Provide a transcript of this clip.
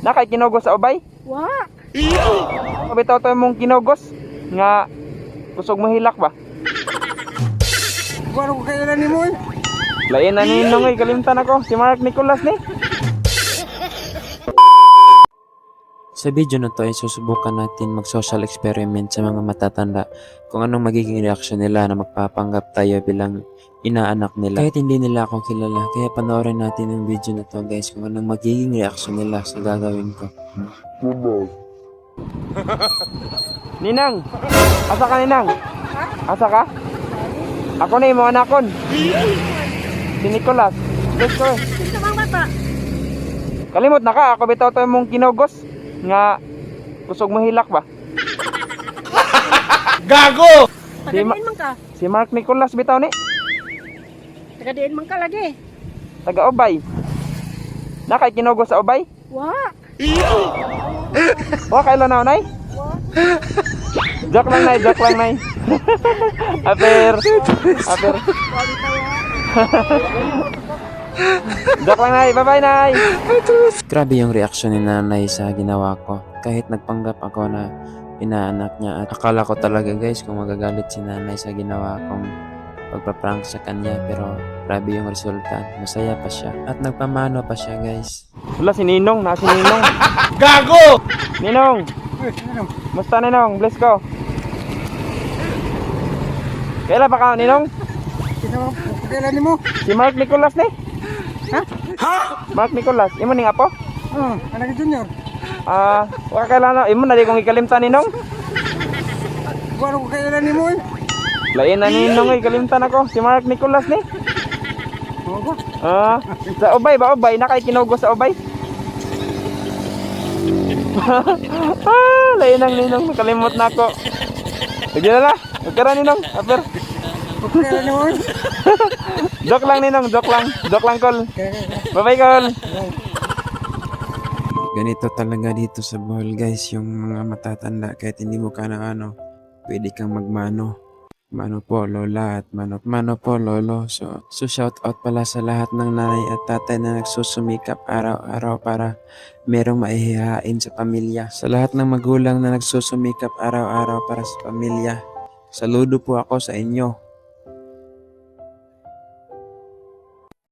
Nakay kinugos sa ubay? Wa. Bitaw to mong kinugos nga kusog mo hilak ba? Wala ko kailan ni mo eh. Lain na ninong eh, kalimtan ako. Si Mark Nicolas ni. Sa video na to ay susubukan natin mag-social experiment sa mga matatanda kung anong magiging reaksyon nila na magpapanggap tayo bilang inaanak nila. Kahit hindi nila ako kilala, kaya panoorin natin ang video na to, guys, kung anong magiging reaksyon nila sa gagawin ko. Ninang, asa ka, Ninang? Asa ka? Ako na yung mga anakon. Si Nicolas. Let's go. Kinsa bang bata? Kalimot na ka, ako bitaw to mong kinugos nga kusog mo hilak ba? Gago! Si Taga diin man ka. Si Mark Nicolas bitaw ni. Taga diin man ka lagi. Taga Ubay. Nakay kinugos sa Ubay? Wa. Wa kaila na, nay? Wa. Joke lang, nay, joke lang, nay. Aper. Aper. Wa bitaw ah. Joke lang, nay. Bye-bye, nay. Grabe yung reaksyon ni nanay sa ginawa ko. Kahit nagpanggap ako na inaanak niya at akala ko talaga, guys, kung magagalit si nanay sa ginawa kong pagpaprank sa kanya, pero grabe yung resulta. Masaya pa siya. At nagpamano pa siya, guys. Wala si Ninong, na si Ninong. Gago! Ninong, Uy, ano? musta, Ninong? Bless ko. Kaila pa ka, Ninong? Kinsa bang kailan ni mo? Si Mark Nicolas ni? Ha? Mark Nicolas, imo ning apo? Oh, anak junior. Ah, wa kaila na, imo na di kong ikalimtan, Ninong. Wala ko kailan ni mo eh. Lain na Ninong eh, kalimtan ako. Si Mark Nicolas ni. Oo ba? Ah, sa Ubay ba, Ubay? Nakay kinugos sa Ubay? Ah, lain ang Ninong, nakalimot na ako. Sige na la, huwag ka ra, Ninong. Aper. Wala ko kailan ni mo eh. Joke lang, Ninong, joke lang. Joke lang, Kol. Bye-bye, Kol. Ganito talaga dito sa Bohol, guys, yung mga matatanda, kahit hindi mo ka na ano, pwede kang magmano. Mano po lola at mano, mano po lolo. So shout out pala sa lahat ng nanay at tatay na nagsusumikap araw-araw para merong maihihain sa pamilya. Sa lahat ng magulang na nagsusumikap araw-araw para sa pamilya. Saludo po ako sa inyo.